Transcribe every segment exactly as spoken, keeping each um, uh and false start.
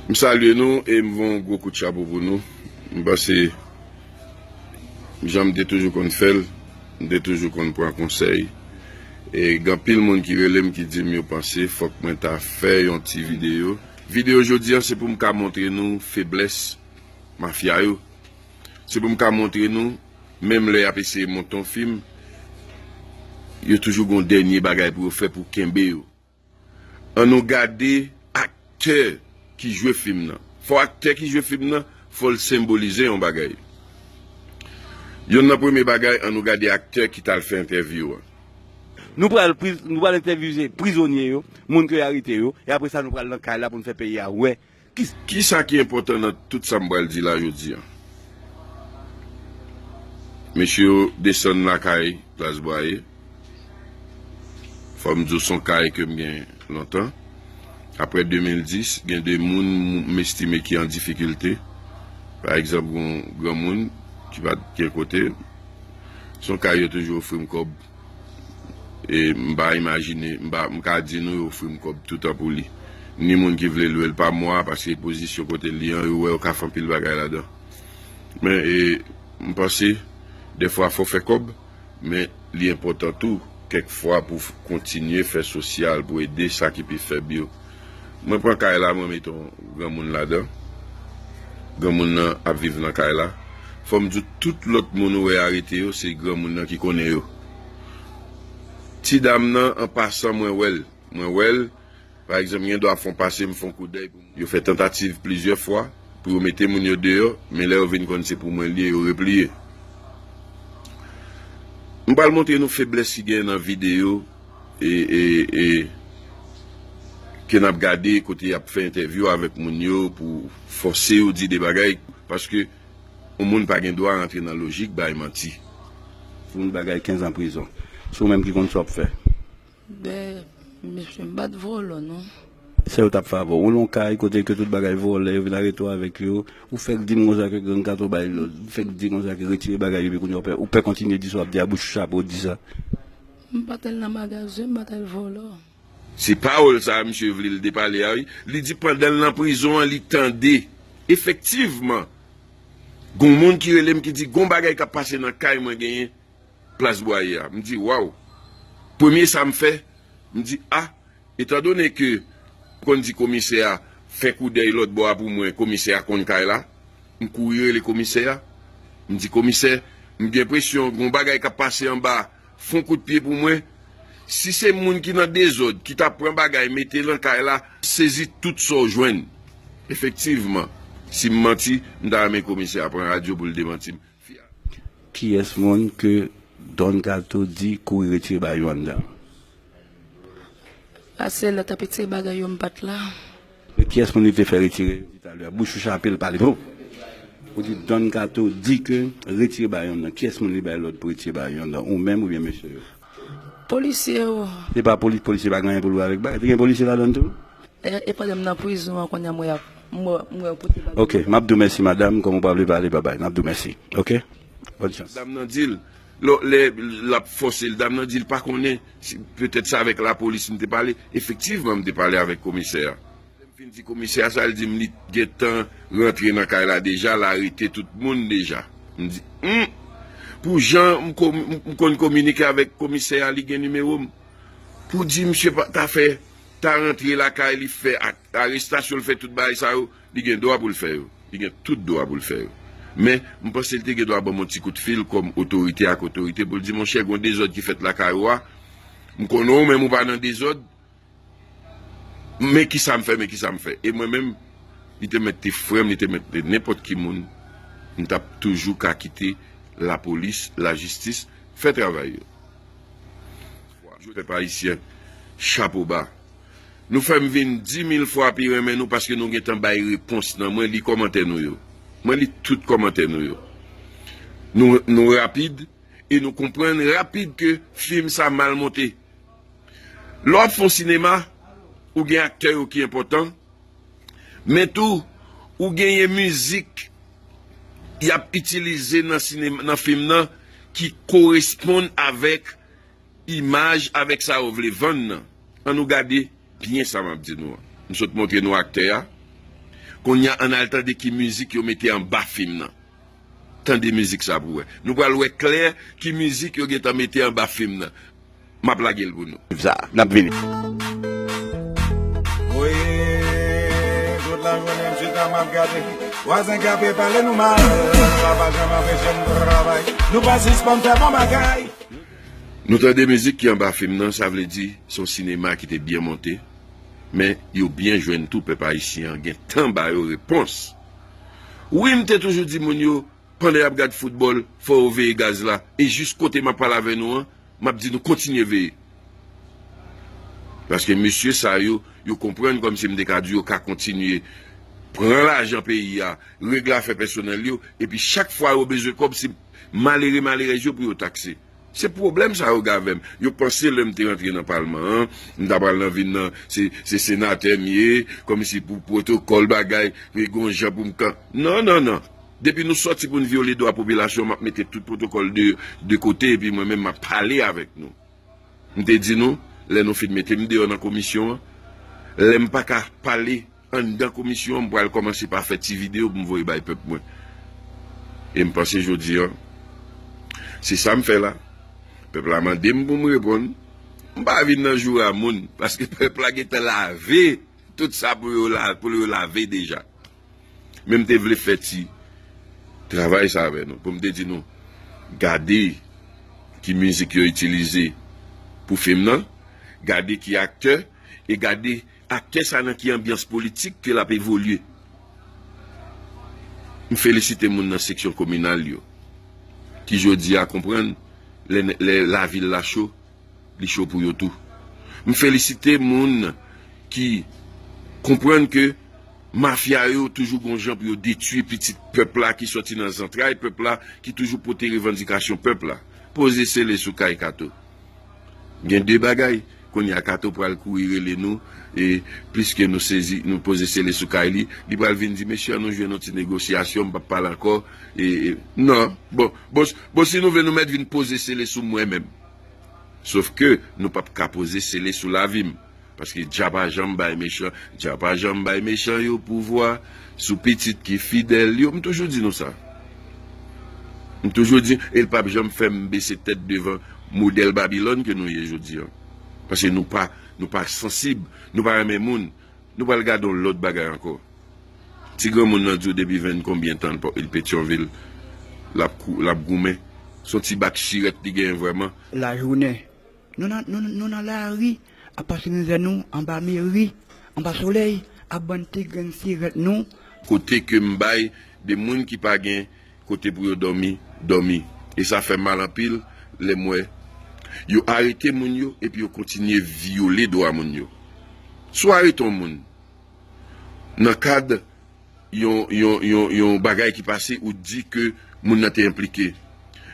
M salye nou e m voye yon gwo kout chapo pou nou. M panse, jan m te toujou konn fè l, m te toujou konn pran konsèy. E gen anpil moun ki rele m, ki di m yo panse fòk mwen ta fè yon ti videyo. Videyo jodi a, se pou m ka montre nou feblès mafya yo. Se pou m ka montre nou, menm lè y ap eseye monte yon fim, yo toujou gen yon dènye bagay pou yo fè pou kenbe yo. An nou gade aktè ki jwe fim nan. Fò aktè ki jwe fim nan, fò l senbolize yon bagay. Yonn nan premye bagay, an nou gade aktè ki t al fè entèvyou an. Nou pral priz-, nou pral entèvyouze prizonye yo, moun ke yo arete yo, e apre sa nou pral nan kay la pou n fè peyi a wè ki... Kisa ki enpòtan nan tout sa m pral di la jodi a? Mesye yo desann lakay Plas Bwaye. Fò m di w, se yon kay ke m gen lontan. Apre de mil dis, gen de moun m estime ki an difikilte. Pa egzanp, gen yon granmoun ki pa t gen kote. Se yon kay yo toujou ofri m kòb. E m pa imajine, m pa, m ka di nou yo ofri m kòb toutan pou li. Ni moun ki vle lwe l pa mwa, paske pozisyon kote l ye an, yo wè yo ka fè anpil bagay ladan. Men, e, m panse, dèfwa fò fè kòb, men li enpòtan tou, kèk fwa pou f-, kontinye fè sosyal, pou ede sa ki pi fèb yo. Mwen pran kay la, mwen mete yon granmoun ladan. Granmoun nan ap viv nan kay la. Fò m di w, tout lòt moun ou wè arete yo, se granmoun nan ki konnen yo. Ti dam nan, an pasan, mwen wè l. Mwen wè l, pa egzanp, gen dwa fè yon pase, m fè yon koudèy pou moun. Yo fè tantativ plizyè fwa pou yo mete moun yo deyò, men lè yo vin konn se pou mwen l ye, yo repliye. M pral montre nou feblès ki gen nan videyo e, e, e, ke n ap gade kote y ap fè entèvyou avèk moun yo pou fòse yo di de bagay, paske yon moun pa gen dwa rantre nan lojik bay manti. Pou yon bagay kenz an prizon. Se ou menm ki konn sa w ap fè. Ben, mesye, m pa t vòlò, non. Sa yo t ap fè avè w. Ou nan yon kay kote ke tout bagay vòlè, yo vin arete w avèk yo. Ou fèk di m konsa ke gang Kato bay lòd. Ou fèk di konsa ke retire bagay yo, epi kounye a w pè, ou pè kontinye di sa w ap di a, bouch ou chape w di sa. M pa t al nan magazen, m pa t al vòlò. Se pawòl sa a misye vle l te pale a, wi. Li di pandan l nan prizon an, li tande. Efektivman, gon moun ki rele m ki di, gon bagay k ap pase nan kay mwen genyen Plas Bwaye a. M di, waw. Premye sa m fè, m di, a, etandone ke m konn di komisè a fè koudèy lòt bò a pou mwen, komisè a konn kay la, m kouri rele komisè a. M di, komisè, m gen enpresyon gon bagay k ap pase anba, fè yon kout pye pou mwen. Si se moun ki nan dezòd, ki t ap pran bagay, mete nan kay la, sezi tout sa w jwenn. Efektivman, si m manti, m ta renmen komisè a pran radyo pou l demanti m. Kiyès moun ke Don Kato di kouri retire bagay yo anndan? Pase lè t ap retire bagay yo, m pa t la. Men kiyès moun li te fè retire yo di talè a? Bouch ou chape l pale. Bon. Ou di Don Kato di ke retire bagay yo anndan. Kiyès moun li bay lòd pou retire bagay yo anndan? Ou menm oubyen mesye yo? Polisye yo. Se pa polis, polisye pa gen anyen pou l wè avèk bagay. Te gen polisye ladan l tou? E, e pandan m nan prizon an, kounye a m wè y ap, m wè, m wè yo pote bagay. Ok, m ap di w mèsi, madanm, kòm ou pa vle pale, babay. M ap di w mèsi. Ok? Bòn chans. Dam nan di l, lò, lè l ap fòse l, dam nan di l pa konnen, si, petèt se avèk lapolis m te pale. Efektivman, m te pale avèk komisè a. Lè m fin di komisè a sa, l di m li gentan rantre nan kay la deja, l arete tout moun deja. M di, hmm, pou jan m ko-, m, m konn kominike avèk komisè a, li gen nimewo m. Pou di misye pa ta fè, ta rantre lakay li, fè ak-, arestasyon, l fè tout bagay sa yo, li gen dwa pou l fè yo. Li gen tout dwa pou l fè yo. Men, m panse l te gen dwa ban m yon ti kout fil kòm otorite ak otorite pou l di, monchè, gen yon dezòd ki fèt lakay ou a. M konnen ou menm ou pa nan dezòd. Men kisa m fè, men kisa m fè. E mwen menm, li te mèt te frè m, li te mèt te nenpòt ki moun, m t ap toujou ka kite lapolis, lajistis fè travay yo. Pèp ayisyen, chapo ba. Nou fè m vin di mil fwa pi renmen nou paske nou gentan bay repons nan. Mwen li kòmantè nou yo. Mwen li tout kòmantè nou yo. Nou, nou rapid e nou konprann rapid ke fim sa mal monte. Lè w ap fè yon sinema, ou gen aktè yo ki enpòtan, men tou, ou genyen mizik y ap itilize nan sinema, nan fim nan ki koresponn avèk imaj, avèk sa yo vle vann nan. Ann nou gade byen sa m ap di nou an. M sot montre nou aktè a. Kounye a, ann al tande ki mizik yo mete anba fim nan. Tande mizik sa pou wè. Nou pral wè klè ki mizik yo gentan mete anba fim nan. M ap lage l pou nou. Sa, n ap vini. Wi, tout lajounen m chita m ap gade. Vwazen k ape pale nou mal, sa pa janm anpeche m travay. Nou pa sispann fè bon bagay. Nou tande mizik ki anba fim nan, sa vle di se yon sinema ki te byen monte. Men yo byen jwenn tou pèp ayisyen an, gen tan ba yo repons. Wi, m te toujou di moun yo, pandan y ap gad foutbòl, fò yo veye gaz la. E jis kote m ap pale avè nou an, m ap di nou kontinye veye. Paske mesye sa yo, yo konprann kòmsi m te ka di yo ka kontinye pran lajan peyi a, regle afè pèsonèl yo, epi chak fwa yo bezwen kòb, se malere malerèz yo pou yo takse. Se pwoblèm sa yo gen avè m. Yo panse lè m te rantre nan palman an, m ta pral nan vin nan, se, se senatè m ye, kòmsi pou pwotokòl bagay, e gon jan pou m kan. Non, non, non. Depi nou sòti pou n vyole dwa popilasyon, m ap mete tout pwotokòl de, de kote, epi mwen menm m ap pale avèk nou. M te di nou, lè nou fin mete m deyò nan komisyon an, lè m pa ka pale anndan komisyon an, m pral kòmanse pa fè ti videyo pou m voye bay pèp mwen. E m panse jodi an, se sa m fè la. Pèp la mande m pou m reponn. M pa vin nan joure a moun, paske pèp la gentan lave tout sa pou yo la, pou yo lave deja. Men m te vle fè ti travay sa avè nou, pou m te di nou, gade ki mizik yo itilize pou fim nan, gade ki aktè, e gade aktè sa nan ki anbyans politik ke l ap evolye. M felisite moun nan seksyon kominal yo, ki jodi a konprann lè, lè lavil la cho, li cho pou yo tou. M felisite moun ki konprann ke mafya yo toujou gon jan pou yo detwi pitit pèp la ki sòti nan zantray pèp la, ki toujou pote revandikasyon pèp la. Poze sele sou kay Kato. Gen de bagay. Kounye a Kato pral kouri rele nou, e pliske nou sezi, nou poze sele sou kay li, li pral vin di, mesye, an nou jwenn yon ti negosyasyon, m p ap pale ankò. E, e, non. Bon, bon, bon, si nou vle nou mèt vin poze sele sou mwen menm. Sof ke nou p ap ka poze sele sou lavi m. Paske Dya pa janm bay mechan, Dya pa janm bay mechan yo pouvwa sou pitit ki fidèl yo. M toujou di nou sa. M toujou di, e l p ap janm fè m bese tèt devan modèl Babilòn ke nou ye jodi an. Paske nou pa, nou pa sansib, nou pa renmen moun. Nou pral gade yon lòt bagay ankò. Ti granmoun nan di w depi venn konbyen tan l pa, l Petyonvil, l ap kou-, l ap goumen. Se yon ti bak chirèt li genyen vrèman. Lajounen, nou nan, nou, nou nan lari, ap pase mizè nou anba meri, anba solèy, ap vann ti grenn sirèt nou. Kote ke m bay de moun ki pa gen kote pou yo dòmi, dòmi. E sa fè mal anpil lè m wè yo arete moun yo epi yo kontinye vyole dwa moun yo. Si w arete yon moun nan kad yon, yon, yon, yon bagay ki pase, ou di ke moun nan te enplike.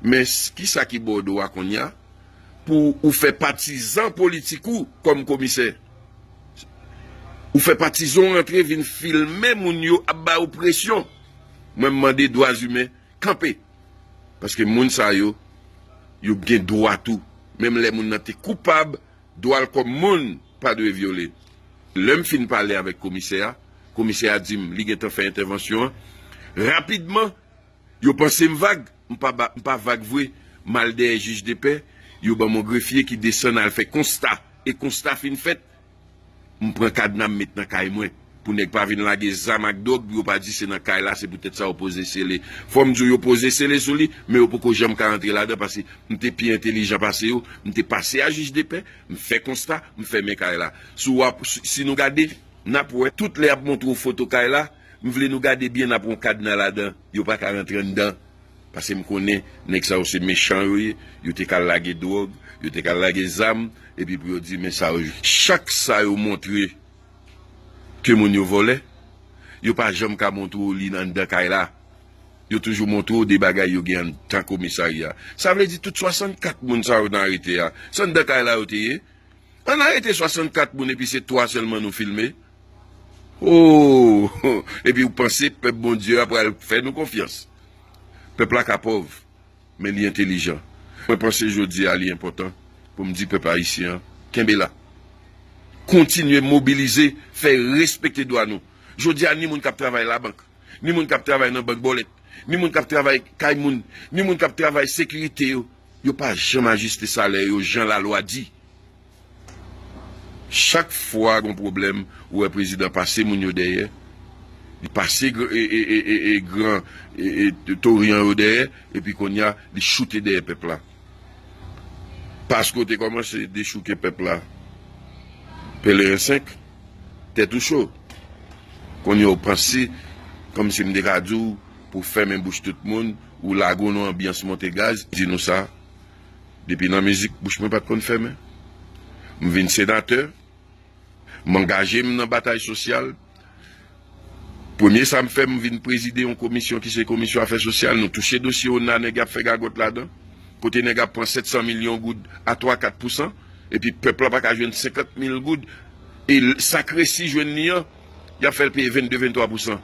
Men s-, kisa ki ba w dwa kounye a pou ou fè patizan politik ou kòm komisè? Ou fè patizan w rantre vin filme moun yo ap ba yo presyon. Mwen, m mande dwa imen kanpe. Paske moun sa yo, yo gen dwa tou. Menm lè moun nan te koupab, dwa l kòm moun pa dwe vyole. Lè m fin pale avèk komisè a, komisè a di m li gentan fè entèvansyon an. Rapidman, yo panse m vag. M pa ba-, m pa vag vre. M al dèyè jij de pè, yo ban m yon grefye ki desann al fè konsta. E konsta fin fèt, m pran kadna m met nan kay mwen. Pou nèg pa vin lage zam ak dwòg, pou yo pa di se nan kay la, se poutèt sa yo poze sele. Fò m di w, yo poze sele sou li, men yo poko janm ka rantre ladan, paske m te pi entelijan pase yo, m te pase a jij de pè, m fè konsta, m fèmen kay la. Si w ap, si, si nou gade, n ap wè, tout lè y ap montre w foto kay la, m vle nou gade byen, n ap wè yon kadna ladan, yo pa ka rantre anndan. Paske m konnen nèg sa yo se mechan yo ye, yo te ka lage dwòg, yo te ka lage zam, epi pou yo di, men sa yo, chak sa yo montre ke moun yo vòlè, yo pa janm ka montre w li anndan kay la. Yo toujou montre w de bagay yo gen anndan komisarya. Sa vle di tout swasannkat moun sa yo n arete a, se anndan kay la yo te ye? Ann arete swasannkat moun epi se twa sèlman nou filme? Oh! Epi w panse pèp Bondye a pral fè nou konfyans? Pèp la ka pòv, men li entelijan. Mwen panse jodi a li enpòtan pou m di pèp ayisyen an, kenbe la. Kontinye mobilize, fè respekte dwa nou. Jodi a, ni moun k ap travay labank, ni moun k ap travay nan bank bòlèt, ni moun k ap travay kay moun, ni moun k ap travay sekirite yo, yo pa janm ajiste salè yo jan lalwa di. Chak fwa gon pwoblèm, ou wè prezidan pase moun yo dèyè, li pase gr- e, e, e, e, e, gran e, e, toriyan yo dèyè, epi kounye a, li choute dèyè pèp la. Paske w te kòmanse dechouke pèp la. Pèleren senk, tèt ou cho. Kounye a w panse, kòmsi m te ka di w, pou fèmen bouch tout moun, ou lage w nan anbyans monte gaz, di nou sa, depi nan mizik, bouch mwen pa t konn fèmen. M vin senatè, m angaje m nan batay sosyal. Premye sa m fè, m vin prezide yon komisyon ki se komisyon afè sosyal. Nou touche dosye ona, nèg y ap fè gagòt ladan. Kote nèg ap pran sèt san milyon goud a twa kat pousan, epi pèp la pa ka jwenn senkant mil goud, e l- sa k resi jwenn li an, y ap fè l peye vennde, venntwa pousan.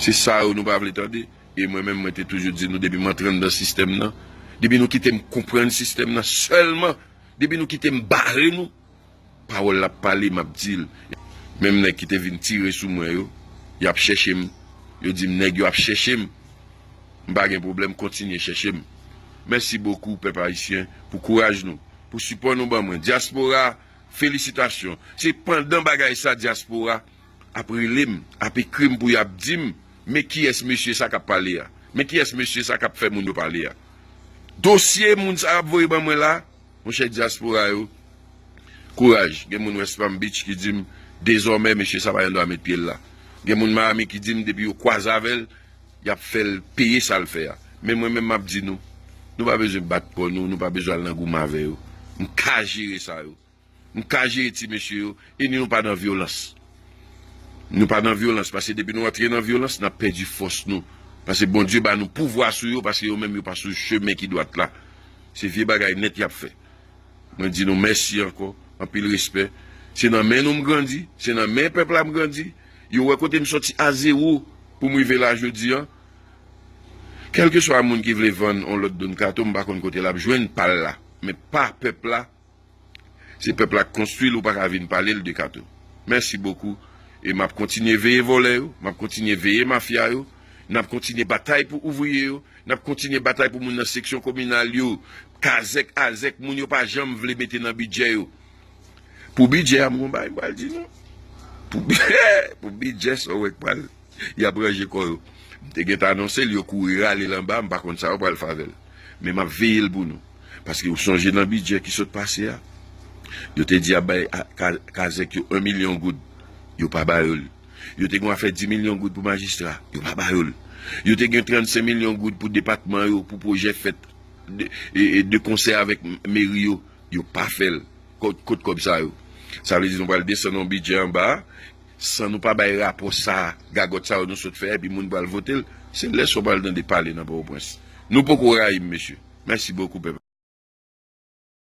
Se sa yo nou pa vle tande. E mwen menm, mwen te toujou di nou, depi m antre anndan sistèm nan, depi nou kite m konprann sistèm nan sèlman, depi nou kite m bare nou, pawòl la ap pale, m ap di l. Menm nèg ki te vin tire sou mwen yo, y ap chèche m. Yo di m nèg yo ap chèche m. M pa gen pwoblèm, kontinye chèche m. Mèsi bokou, pèp ayisyen, pou kouraj nou, pou sipò nou ban mwen. Dyaspora, felisitasyon. Se pandan bagay sa, dyaspora ap rele m, ap ekri m pou y ap di m, men kiyès mesye sa k ap pale a? Men kiyès mesye sa k ap fè moun yo pale a? Dosye moun sa ap voye ban mwen la, monchè dyaspora yo, kouraj. Gen moun West Palm Beach ki di m, dezòmè, mesye sa pa gen dwa met pye l la. Gen moun Miami ki di m, depi yo kwaze avè l, y ap fè l peye sa l fè a. Men mwen menm, m ap di nou, nou pa bezwen bat kò nou, nou pa bezwen al nan goumen avè yo. M ka jere sa yo. M ka jere ti mesye yo, e nou pa nan vyolans. Nou pa nan vyolans, paske depi nou antre nan vyolans, n ap pèdi fòs nou. Paske Bondye ba nou pouvwa sou yo, paske yo menm yo pa sou chemen ki dwat la. Se vye bagay nèt y ap fè. Mwen di nou mèsi ankò, anpil respè. Se nan men nou m grandi, se nan men pèp la m grandi. Yo wè kote m soti a zewo pou m rive la jodi an. Kèlkeswa moun ki vle vann on lòt Don Kato, m pa konn kote l ap jwenn pa l la. Men pa pèp la, se pèp la k konstwi l, ou pa ka vin pale l de Kato. Mèsi bokou. E m ap kontinye veye vòlè yo, m ap kontinye veye mafya yo, n ap kontinye batay pou ouvriye yo, n ap kontinye batay pou moun nan seksyon kominal yo, kazèk, azèk, moun yo pa janm vle mete nan bidjè yo. Pou bidjè a, m gon bagay m pral di nou. Pou, pou bidjè sa w wè k pral, y ap ranje kò yo. M te gentan anonse l, yo kouri rale l anba, m pa konn sa yo pral fè avè l. Men m ap veye l pou nou. Paske w sonje nan bidjè ki sot pase a, yo te di y ap bay a- ka- kazèk yo yon milyon goud. Yo pa ba yo l. Yo te gen afè dis milyon goud pou majistra. Yo pa ba yo l. Yo te gen trannsenk milyon goud pou depatman yo, pou pwojè fèt de, e, e, de konsè avèk m- meri yo. Yo pa fè l. Kot, kot kòb sa yo? Sa vle di nou pral desann yon bidjè anba a, san nou pa bay rapò sa, gagòt sa yo nou sot fè, epi moun pral vote l. Se lè sa w pral tande pale nan Pòtoprens. Nou poko rayi m, mesye. Mèsi bokou, pèp.